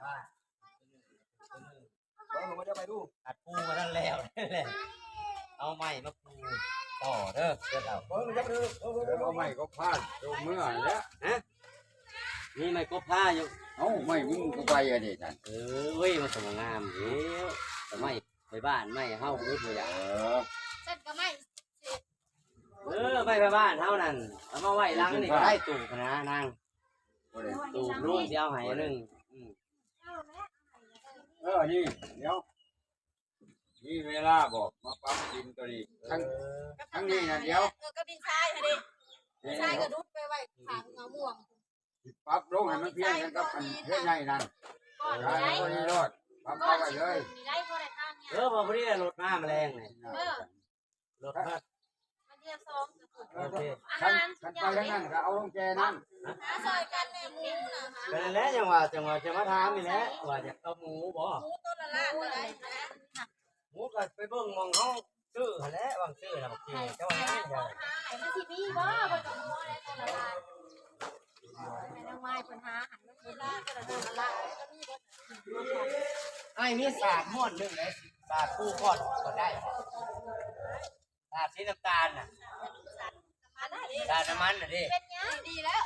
ເບິ່ງ ມາເດີ ໄປດູ ອັດປູມາທັນແລ້ວ ເອົາໄມ້ມາປູຕໍ່ເດີ ເດີເຖົ້າ ເບິ່ງ ຢ່າໄປດູ ເອີ ເອົາໄມ້ກໍພາດ ເອົາເມືອແຫຼະ ຮະ ມີໄມ້ກົບພາຢູ່ ເອົ້າ ໄມ້ມັນກໍໄປອັນນີ້ນັ້ນ ເອີຍ ມັນກໍບໍ່ງາມເດ້ ໄມ້ໄປບ້ານ ໄມ້ເຮົາບໍ່ໄດ້ ເອີ ຊັ້ນກໍໄມ້ ເອີ ໄມ້ໄປບ້ານເຮົານັ້ນ ເອົາມາໄວ້ຫຼັງນີ້ກໍໄດ້ ຕູກນະນາງ ຕູກລຸງຊິເອົາໃຫ້ອັນໜຶ່ງ ອືມ ເອີ ນີ້ ດຽວ ມີເວລາບໍ່ ມາປັບດິນຕົວນີ້ ທັງ ທັງນີ້ນະ ດຽວ ເອີ ກັບດິນຊາຍຫັ້ນເດ້ ດິນຊາຍກໍດຸດໄປໄວ້ຂ້າງມະມ່ວງ ຊິປັບລົງໃຫ້ມັນພຽງກັນກັບອັນເຮືອນໃຫຍ່ນັ້ນ ກໍໄດ້ ພໍດີໂລດ ປັບເອົາໄວ້ເລີຍ ເອີ ພໍດີລົດມາມື້ແລງນີ້ ເອີ ລົດມາ ມາດຽວສອງ ໂອເຄ ຄັນ ຄັນໄປທາງນັ້ນກໍເອົາລົງແຈນັ້ນ ຫາຊ່ອຍກັນແມ່ໝູນະ ກໍນັ້ນແຫຼະ ຈັ່ງວ່າ ຈັ່ງວ່າຈະມາຖາມນີ້ແຫຼະ ວ່າຢາກເອົາໝູບໍ່ ໝູໂຕລະລ້ານເທົ່າໃດ ໝູກໍໄປເບິ່ງໝ່ອງເຮົາຊື້ຫັ້ນແຫຼະ ຫວ່າງຊື້ນະ ບັກຈິງ ເຈົ້າວ່າຫຍັງ ມັນຊິມີບໍ່ ເພິ່ນກໍບໍ່ໄດ້ໂຕລະລ້ານ ແມ່ນາງໄມ້ເພິ່ນຫາໃຫ້ ໂຕລະລ້ານ ໂຕລະລ້ານ ອ້າຍມີສາດມ້ວນໜຶ່ງເດ້ ສາດປູພອດກໍໄດ້. ສາດສີນ້ຳຕານນະ ອັນນັ້ນ ສາດນ້ຳມັນນະເດ້ ເປັນຫຍັງ ດີແລ້ວ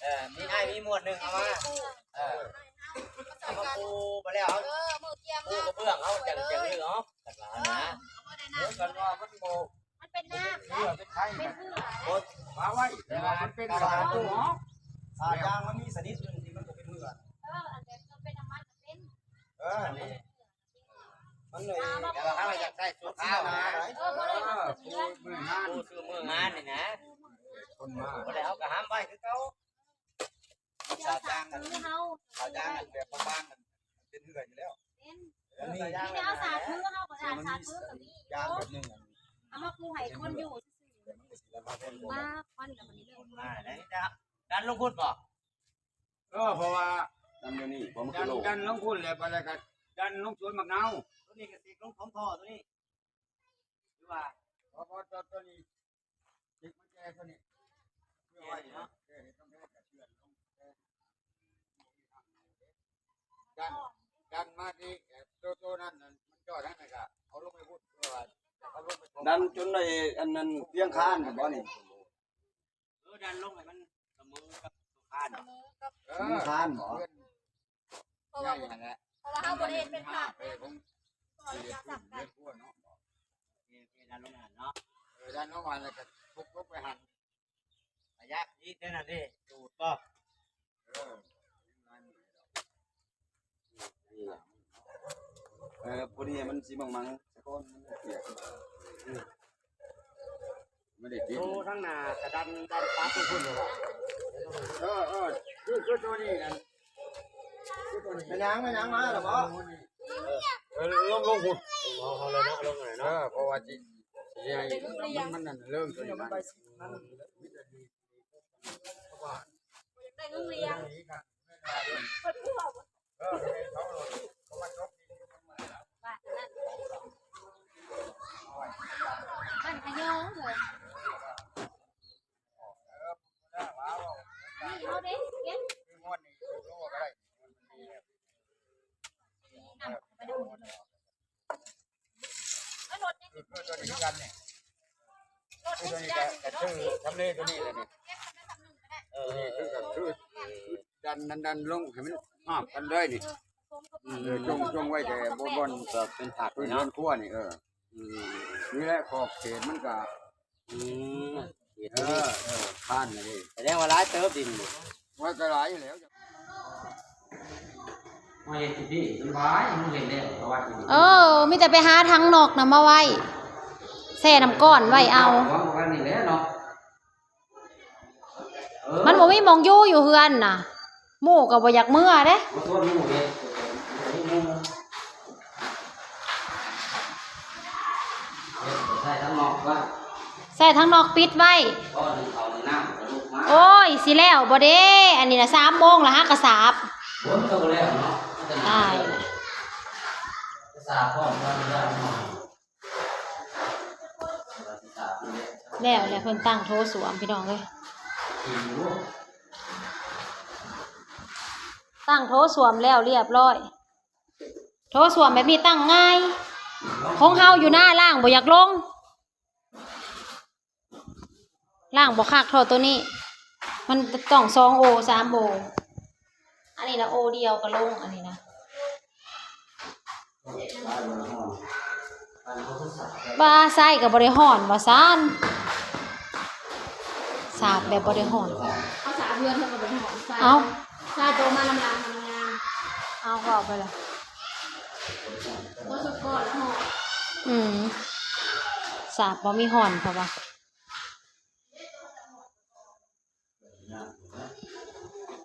ເອີ ມີອ້າຍມີໝວດໜຶ່ງເອົາມາ ເອີ ເອົາມາປູໄປແລ້ວ ເອີ ມື້ກຽມ ປູກະເບື້ອງເຮົາຈັ່ງ ຈັ່ງຮື້ເອົາ ກັນວ່ານະ ເອີ ກັນວ່າມັນບໍ່ ມັນເປັນນ້ຳ ເປັນເຫື່ອ ເປັນໄຂ່ ເປັນເຫື່ອ ບໍ່ ມາໄວ້ ແຕ່ວ່າມັນເປັນສາດປູເນາະ ສາດຢາງມັນມີຊະນິດໜຶ່ງທີ່ມັນບໍ່ເປັນເຫື່ອ ເອີ ອັນເປັນ ເປັນນ້ຳມັນເປັນ ເອີ ນີ້ ມັນເລີຍ ແຕ່ວ່າເຮົາຢາກໃຊ້ຊົ່ວຄາວນະ ເອີ ບໍ່ໄດ້ ເອີ ປູມື້ງານ ປູຊື່ມື້ງານນີ້ນະ ຄົນມາ ບໍ່ໄດ້ ເຮົາກໍຫ້າມໄວ້ຄືເກົ່າ ສາດຢາງ ເຮົາ ສາດຢາງແບບບາງໆ ມັນເປັນເຫື່ອຢູ່ແລ້ວ ເປັນ ເອີ ມີແນວສາດມື ເຮົາກໍໄດ້ ສາດມືກໍມີ ຢາງແບບໜຶ່ງ ເອົາມາປູໃຫ້ຄົນຢູ່ຊື່ໆ ມາຄວັນກັນບັດນີ້ເດີ ມາໄດ້ ດັນລົງພຸ້ນບໍ່? ເອີ ເພາະວ່າດັນຢູ່ນີ້ ບໍ່ ມັນຄືໂລ ດັນລົງພຸ້ນແລ້ວ ບາດແລ້ວກໍດັນລົງສວນໝາກນາວ ຕົວນີ້ກໍຊິລົງຂອງທໍ່ຕົວນີ້ ຫຼືວ່າ ບໍ່ ບໍ່ ຕົວ ຕົວນີ້ ຕິດມາແຈຕົວນີ້ ເພື່ອໄວ້ເນາະ ເພື່ອເຮັດກຳແພງກະເຈື່ອນລົງ ດັນ ດັນມາທີ່ ໂຕ ໂຕນັ້ນ ມັນຈອດຫັ້ນນະ ກໍເອົາລົງໄປພຸ້ນ ເພື່ອວ່າຈະເອົາລົງໄປ ດັນຈົນໄດ້ອັນນັ້ນ ພຽງຄານບໍ່ນີ້? ເອີ ດັນລົງໃຫ້ມັນສະເໝີກັບຄານ ສະເໝີກັບ ເອີ ຄານບໍ່? ເພາະວ່າ ໃຫຍ່ຫັ້ນແຫຼະ ເພາະວ່າເຮົາບໍ່ໄດ້ເຮັດເປັນພາບເດ້ ເອີ ເຮົາຈະສັບກັນ ເອີ ເອີ ດັນລົງຫັ້ນເນາະ ເອີ ດັນລົງຫັ້ນແລ້ວກໍທຸບລົງໄປຫັ້ນ ໄປຢາກອີກແນວນັ້ນເດ້ ດູດບໍ່? ເອີ ເອີ ພໍດີມັນຊິມັງໆ ສະກ່ອນ ມັນເປີກ ມັນໄດ້ຕິດ ໂຕທາງໜ້າກະດັນ ດັນປັບໄປພຸ້ນເລີຍວ່າ ເອີ ເອີ ຄື ຄືໂຕນີ້ນັ້ນ ຄືໂຕນີ້ ແມ່ນຫຍັງ ແມ່ນຫຍັງ ມາແລ້ວບໍ? ເອີ ລົງ ລົງພຸ້ນ ເອົາ ເອົາເລີຍເນາະ ລົງເລີຍເນາະ ເອີ ເພາະວ່າຊິ ຊິໃຫ້ມັນ ມັນນັ້ນເລີງໂຕນີ້ ມັນ ໄດ້ເງິນລ້ຽງ ເພິ່ນຜູ້ເວົ້າ ບ້ານຂະຍອງເລີຍ ອັນນີ້ເຮົາເດ້ ເກັບ ຄືຕົວນີ້ກະ ກະຄືທຳເລຕົວນີ້ແຫຼະນີ້ ເອີ ຄືກັນ ຄືດັນ ດັນ ດັນລົງໃຫ້ມັນຮາບກັນເລີຍນີ້ ເອີ ຈົ່ງ ຈົ່ງໄວ້ແຕ່ບໍ່ບ່ອນ ກະເປັນຜັກພື້ນເຮືອນຄົວນີ້ ເອີ ອືມ ນີ້ແຫຼະຂອບເຂດມັນກະ ອືມ ເຂດ ເອີ ນີ້ ເອີ ຄານນີ້ ສະແດງວ່າຫຼາຍເຕີບດິນນີ້ ວ່າກະຫຼາຍຢູ່ແລ້ວ ມາເຮັດຢູ່ພີ້ ສະບາຍ ເຮົາເຮັດແລ້ວ ເພາະວ່າ ເອີ ມີແຕ່ໄປຫາຖັງນອກນະມາໄວ້ ແຊ່ນ້ຳກ້ອນໄວ້ເອົາ ວາງໄວ້ນີ້ແຫຼະເນາະ ເອີ ມັນບໍ່ມີໝ່ອງຢູ່ ຢູ່ເຮືອນນະ ໝູ່ກະບໍ່ຢາກເມືອເດ້ ບໍ່ຊວນໝູ່ເຮັດ ເຮັດໃສ່ທາງນອກໄວ້ ໃສ່ທາງນອກປິດໄວ້ ພໍໜຶ່ງເຂົ້າໜຶ່ງນ້ຳກະລຸກມາ ໂອ້ຍ ຊິແລ້ວບໍ່ເດ້ ອັນນີ້ນະ ສາມໂມງລະ ຫາກະສາບ ໂອ້ຍ ມັນກະບໍ່ແລ້ວເນາະ ຕາຍ ສາບພ້ອມກັນໄດ້ ແລ້ວ ແລ້ວເພິ່ນຕັ້ງໂຖສ້ວມ ພີ່ນ້ອງເອີຍ ຕັ້ງໂຖສ້ວມແລ້ວລຽບລ້ອຍ ໂຖສ້ວມແບບນີ້ຕັ້ງງ່າຍ ຂອງເຮົາຢູ່ນາລ້າງບໍ່ຢາກລົງ ລ້າງບໍ່ຄັກທໍ່ໂຕນີ້ ມັນຕ້ອງສອງໂອ ສາມໂອ ອັນນີ້ນະໂອດຽວກະລົງ ອັນນີ້ນະ ບາ ໃຊ້ກະບໍ່ໄດ້ຮ້ອນວ່າຊັ້ນ ສາບແບບບໍ່ໄດ້ຮ້ອນ ເອົາສາບເຮືອນເຮົາກະບໍ່ໄດ້ຮ້ອນ ເອົາ ໃຊ້ໂຕມານຳຫຼັງ ເອົາ ເວົ້າໄປລະ ໂຕສຸດກ້ອນລະຮ້ອນ ອືມ ສາບບໍ່ມີຮ້ອນເຂົາວ່າ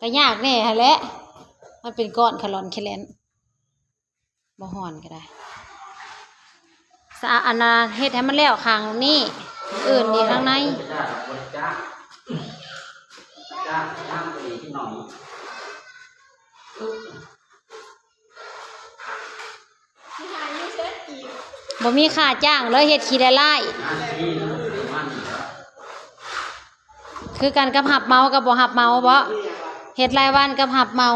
ກະຍາກແດ່ຫັ້ນແຫຼະ ມັນເປັນກ້ອນຂະຫຼອນແຂະແຫຼນ ບໍ່ຮ້ອນກະໄດ້ ສະ ອັນນ່າ ເຮັດໃຫ້ມັນແລ້ວຂ້າງນີ້ ອື່ນອີກຂ້າງໃນ ບໍ່ມີຄ່າຈ້າງເລີຍ ເຮັດຂີ້ລ້າຍໆ ຄືກັນກັບຮັບເໝົາກັບບໍ່ຮັບເໝົາບໍ? ເຮັດລາຍວັນກັບຮັບເໝົາ.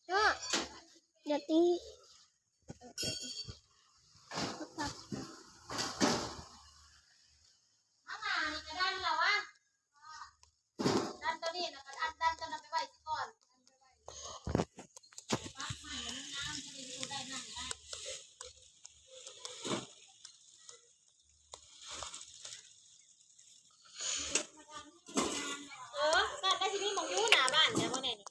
ເນາະ ຢ່າຕີ. ອັນນີ້ກະດັນແລ້ວວະ ດັນໂຕນີ້ແລ້ວກະດັນ ດັນໂຕນັ້ນໄປໄວ້ຊິກ່ອນ ປັບໃໝ່ໃຫ້ມັນງາມ ຈະໄດ້ຢູ່ໄດ້ນັ່ງໄດ້. ເອີ ສັດໄດ້ຊິມີໝ່ອງຢູ່ໜ້າບ້ານແລ້ວບໍ່ແນ່ນີ້.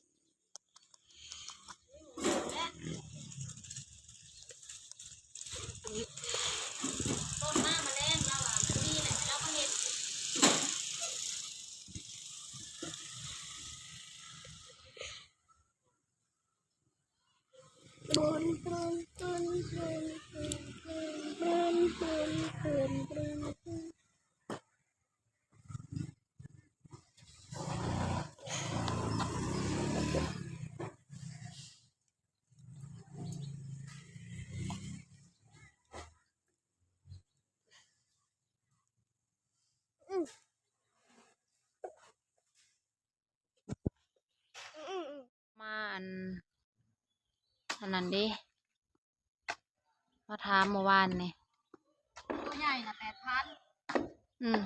ມາອັນ ອັນນັ້ນເດ້ ມາຖາມມື້ວານນີ້ ໂຕໃຫຍ່ນະ ແປດພັນ. ອືມ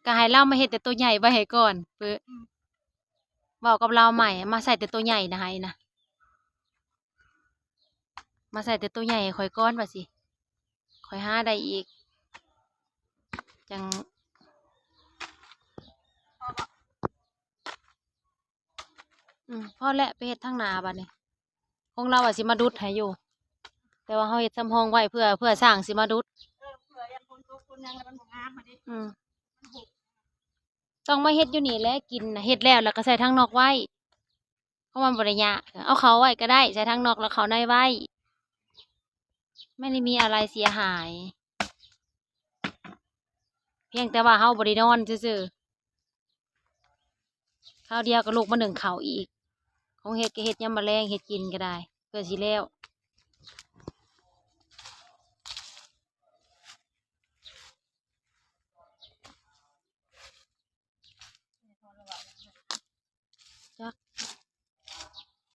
ກະໃຫ້ລາວມາເຮັດແຕ່ໂຕໃຫຍ່ໄວ້ໃຫ້ກ່ອນ ເປີ້ ອືມ ເວົ້າກັບລາວໃໝ່ ມາໃສ່ແຕ່ໂຕໃຫຍ່ນະ ໃຫ້ນະ ມາໃສ່ແຕ່ໂຕໃຫຍ່ໃຫ້ຂ້ອຍກ່ອນວ່າຊິ. ຂ້ອຍຫາໄດ້ອີກ ຈັ່ງ ອືມ ພໍແລ້ວ ໄປເຮັດທາງໜ້າບາດນີ້. ຂອງລາວວ່າຊິມາດຸດໃຫ້ຢູ່ ແຕ່ວ່າເຮົາເຮັດສຳຮອງໄວ້ ເພື່ອ ເພື່ອຊ້າງຊິມາດຸດ. ເອີ ເພື່ອຢ້ານຝົນຕົກຝົນຫຍັງແລ້ວມັນບໍ່ງາມຫັ້ນເດ້. ອືມ ມັນຫົກ ຕ້ອງມາເຮັດຢູ່ນີ້ແຫຼະ ກິນນະ ເຮັດແລ້ວ ແລ້ວກໍໃສ່ຖັງນອກໄວ້ ເພາະມັນບໍ່ໄດ້ຍາກ. ເອົາເຂົ້າໄວ້ກໍໄດ້ ໃສ່ຖັງນອກແລ້ວເຂົ້າໃນໄວ້ ໄມ່ໄດ້ມີອະໄລເສຍຫາຍ ພຽງແຕ່ວ່າເຮົາບໍ່ໄດ້ນອນຊື່ໆ. ຄາວດຽວກໍລຸກມາໜຶ້ງເຂົ້າອີກ ຂອງເຮັດກໍເຮັດຍາມມະແລງ ເຮັດກິນກໍໄດ້ ເພື່ອຊິແລ້ວ.